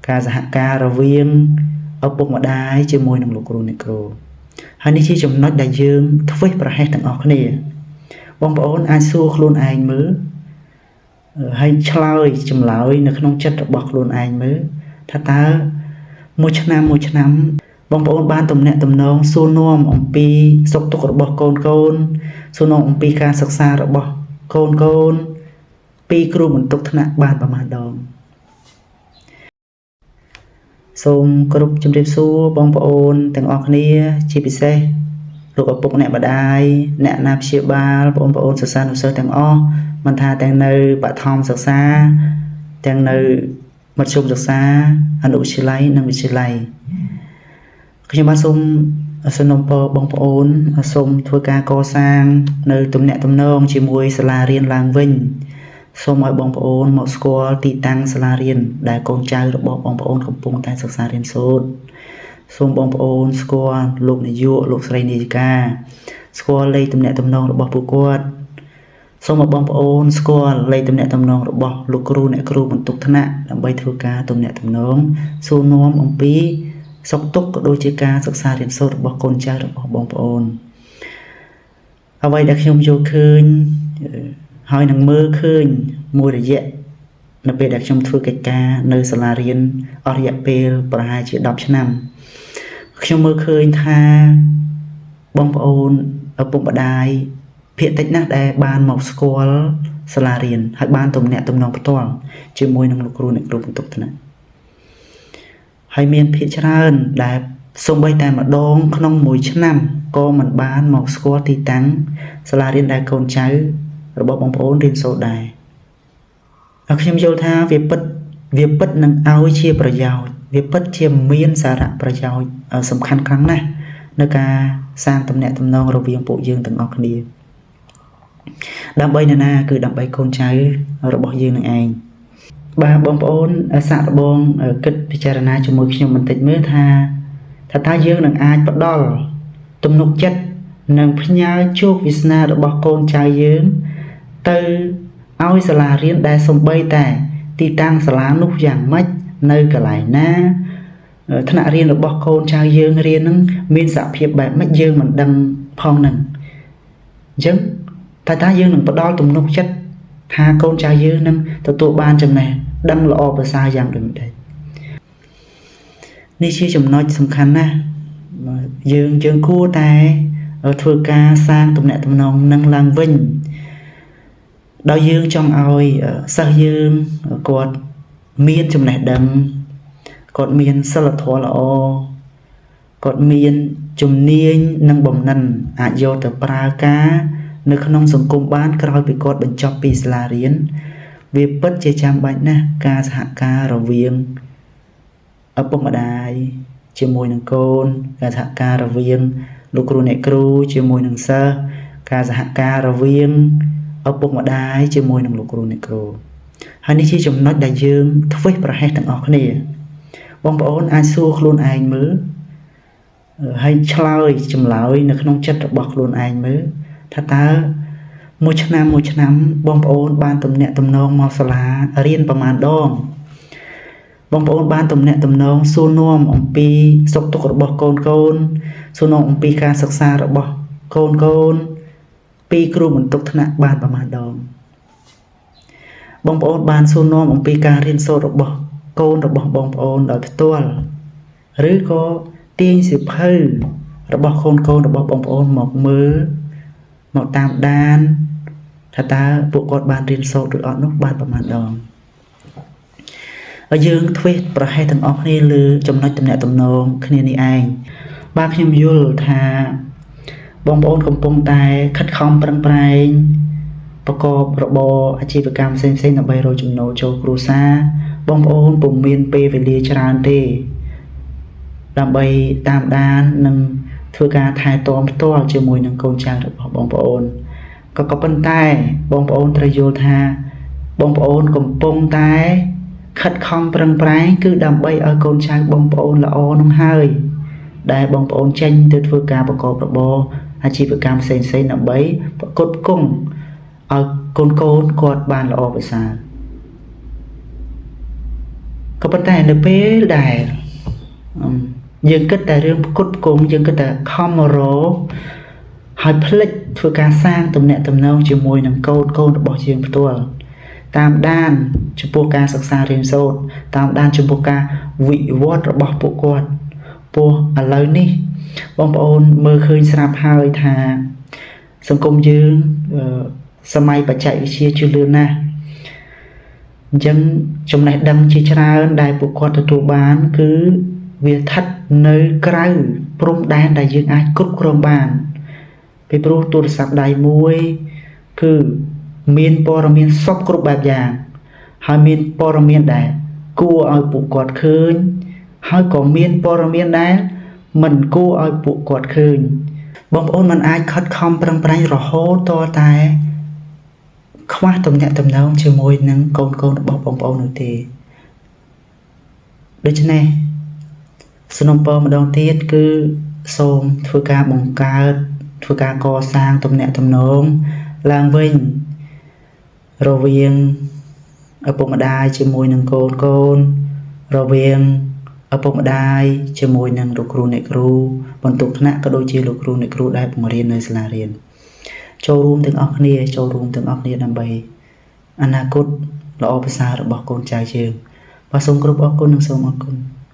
ការសហការរវាងឪពុកម្ដាយជាមួយនឹងលោកគ្រូអ្នកគ្រូហើយនេះជាចំណុចដែលយើងធ្វេសប្រហែសទាំងអស់គ្នាបងប្អូនអាចសួរខ្លួនឯងមើលហើយឆ្លើយចម្លើយនៅក្នុងចិត្តរបស់ខ្លួនឯងមើលថាតើមួយឆ្នាំមួយឆ្នាំបងប្អូនបានទំនាក់ទំនងសួរនាំអំពីសុខទុក្ខរបស់កូនកូនសួរនាំអំពីការសិក្សារបស់កូនកូនពីគ្រូបន្ទុកថ្នាក់បានប្រមាណដងសូមគោរពជម្រាបសួរបងប្អូនទាំងអស់គ្នាជាពិសេសលោកឪពុកអ្នកម្ដាយអ្នកអាណាព្យាបាលបងប្អូនសិស្សានុសិស្សទាំងអស់មិនថាទាំងនៅបឋមសិក្សាទាំងនៅមធ្យមសិក្សាអនុវិទ្យាល័យនិងវិទ្យាល័យខ្ញុំបាទសូមសំណូមពរបងប្អូនសូមធ្វើការកសាងនៅទំនាក់ទំនងជាមួយសាលារៀនឡើងវិញសូមឲ្យបងប្អូនមកស្គាល់ទីតាំងសាលារៀនដែលកូនចៅរបស់បងប្អូនកំពុងតែសិក្សារៀនសូត្រសូមបងប្អូនស្គាល់លោកនាយកលោកស្រីនាយិកាស្គាល់លេខទំនាក់ទំនងរបស់ពួកគាត់សូមឲ្យបងប្អូនស្គាល់លេខទំនាក់ទំនងរបស់លោកគ្រូអ្នកគ្រូបន្ទុកថ្នាក់ដើម្បីធ្វើការទំនាក់ទំនងសួរនាំអំពីសុខទុក្ខក៏ដូចជាការសិក្សារៀនសូត្ររបស់កូនចៅរបស់បងប្អូនអ្វីដែលខ្ញុំយល់ឃើញហើយនឹងមើលឃើញមួយរយៈនៅពេលដែលខ្ញុំធ្វើកិច្ចការនៅសាលារៀនអស់រយៈពេលប្រហែលជា10ឆ្នាំខ្ញុំមើលឃើញថាបងប្អូនឪពុកម្ដាយភាគតិចណាស់ដែលបានមកស្គាល់សាលារៀនហើយបានទំនាក់ទំនងផ្ទាល់ជាមួយនឹងលោកគ្រូអ្នកគ្រូបន្ទុកថ្នាក់ហើយមានភាគច្រើនដែលសូម្បីតែម្ដងក្នុងមួយឆ្នាំក៏មិនបានមកស្គាល់ទីតាំងសាលារៀនដែលកូនចៅរបស់បងប្អូនរៀនសូត្រដែរហើយខ្ញុំយល់ថាវាពិតនឹងឲ្យជាប្រយោជន៍វាពិតជាមានសារៈប្រយោជន៍សំខាន់ខ្លាំងណាស់នៅការសាងទំនាក់ទំនងរវាងពួកយើងទាំងអស់គ្នាដើម្បីនរណាគឺដើម្បីកូនចៅរបស់យើងនឹងឯងបាទបងប្អូនសាកល្បងគិតពិចារណាជាមួយខ្ញុំបន្តិចមើលថាតើយើងនឹងអាចផ្ដល់ទំនុកចិត្តនិងផ្ញើជោគវាសនារបស់កូនចៅយើងទៅឲ្យសាលារៀនដែលសំបីតែទីតាំងសាលានោះយ៉ាងម៉េចនៅកន្លែងណាថ្នាក់រៀនរបស់កូនចៅយើងរៀននឹងមានសភាពបែបម៉េចយើងមិនដឹងផងនឹងអញ្ចឹងតើយើងនឹងផ្ដល់ទំនុកចិត្តថាកូនចៅយើងនឹងទទួលបានចំណេះដឹងល្អប្រសើរយ៉ាងដូចម្តេចនេះជាចំណុចសំខាន់ណាស់យើងគួរតែធ្វើការសាងទំនាក់ទំនងនឹងឡើងវិញដោយយើងចង់ឲ្យសិស្សយើងគាត់មានចំណេះដឹងគាត់មានសិលធម៌ល្អគាត់មានជំនាញនិងបំណិនអាចយកទៅប្រើការនៅក្នុងសង្គមបានក្រោយពីគាត់បញ្ចប់ពីសាលារៀនវាពិតជាចាំបាច់ណាស់ការសហការរវាងឪពុកម្ដាយជាមួយនឹងកូនការសហការរវាងលោកគ្រូអ្នកគ្រូជាមួយនឹងសិស្សការសហការរវាងឪពុកម្ដាយជាមួយនឹងលោកគ្រូអ្នកគ្រូហើយនេះជាចំណុចដែលយើងធ្វេសប្រហែសទាំងអស់គ្នាបងប្អូនអាចសួរខ្លួនឯងមើលហើយឆ្លើយចម្លើយនៅក្នុងចិត្តរបស់ខ្លួនឯងមើលថាតើមួយឆ្នាំមួយឆ្នាំបងប្អូនបានទំនាក់ទំនងមកសាលារៀនប្រមាណដងបងប្អូនបានទំនាក់ទំនងសួរនាំអំពីសុខទុក្ខរបស់កូនកូនសួរនាំអំពីការសិក្សារបស់កូនកូនពីគ្រូបន្ទុកថ្នាក់បានប្រមាណដងបងប្អូនបានសួរនាំអំពីការរៀនសូត្ររបស់កូនរបស់បងប្អូនដោយផ្ទាល់ឬក៏ទាញសៀវភៅរបស់កូនកូនរបស់បងប្អូនមកមើលមកតាមដានថាតើពួកគាត់បានរៀនសូត្រឬអត់នោះបានប្រមាណដងហើយយើងធ្វេសប្រហែសទាំងអស់គ្នាលើចំណុចទំនាក់ទំនងគ្នានេះឯងបាទខ្ញុំយល់ថាបងប្អូនកំពុងតែខិតខំប្រឹងប្រែងប្រកបរបរអាជីវកម្មផ្សេងៗដើម្បីរកចំណូលចូលគ្រួសារបងប្អូនពុំមានពេលវេលាច្រើនទេដើម្បីតាមដាននិងធ្វើការថែទាំផ្ទាល់ជាមួយនឹងកូនចៅរបស់បងប្អូនក៏ប៉ុន្តែបងប្អូនត្រូវយល់ថាបងប្អូនកំពុងតែខិតខំប្រឹងប្រែងគឺដើម្បីឲ្យកូនចៅបងប្អូនល្អនោះហើយដែលបងប្អូនចេញទៅធ្វើការប្រកបរបរអាជីវកម្មផ្សេងៗដើម្បីប្រកួតប្រគំឲ្យកូនគាត់បានល្អប្រសើរ ក៏ប៉ុន្តែនៅពេលដែលយើងគិតតែរឿងផ្គត់ផ្គង់យើងគិតតែខំរហើយភ្លេចធ្វើការសាងទំនាក់ទំនងជាមួយនឹងកូនកូនរបស់យើងផ្ទាល់តាមដានចំពោះការសិក្សារៀនសូត្រតាមដានចំពោះការវិវត្តរបស់ពួកគាត់ព្រោះឥឡូវនេះបងប្អូនមើលឃើញស្រាប់ហើយថាសង្គមយើងសម័យបច្ចេកវិទ្យាជឿនលឿនណាស់អញ្ចឹងចំណេះដឹងជាច្រើនដែលពួកគាត់ទទួលបានគឺវាស្ថិតនៅក្រៅព្រំដែនដែលយើងអាចគ្រប់គ្រងបានពីព្រោះទូរស័ព្ទដៃមួយគឺមានព័ត៌មានសព្វគ្រប់បែបយ៉ាងហើយមានព័ត៌មានដែលគួរឲ្យពួកគាត់ឃើញហើយក៏មានព័ត៌មានដែលមិនគួរឲ្យពួកគាត់ឃើញបងប្អូនមិនអាចខិតខំប្រឹងប្រែងរហូតតតែខ្វះទំនាក់ទំនងជាមួយនឹងកូនៗរបស់បងប្អូននោះទេដូច្នេះសំណូមពរម្ដងទៀតគឺសូមធ្វើការបង្កើតធ្វើការកសាងទំនាក់ទំនងឡើងវិញរវាងឪពុកម្ដាយជាមួយនឹងកូនកូនរវាងឪពុកម្ដាយជាមួយនឹងលោកគ្រូអ្នកគ្រូបន្ទុកថ្នាក់ក៏ដូចជាលោកគ្រូអ្នកគ្រូដែលបង្រៀននៅសាលារៀនចូលរួមទាំងអស់គ្នាចូលរួមទាំងអស់គ្នាដើម្បីអនាគតល្អប្រសើររបស់កូនចៅយើងបាទសូមគោរពអរគុណនិងសូមអរគុណ។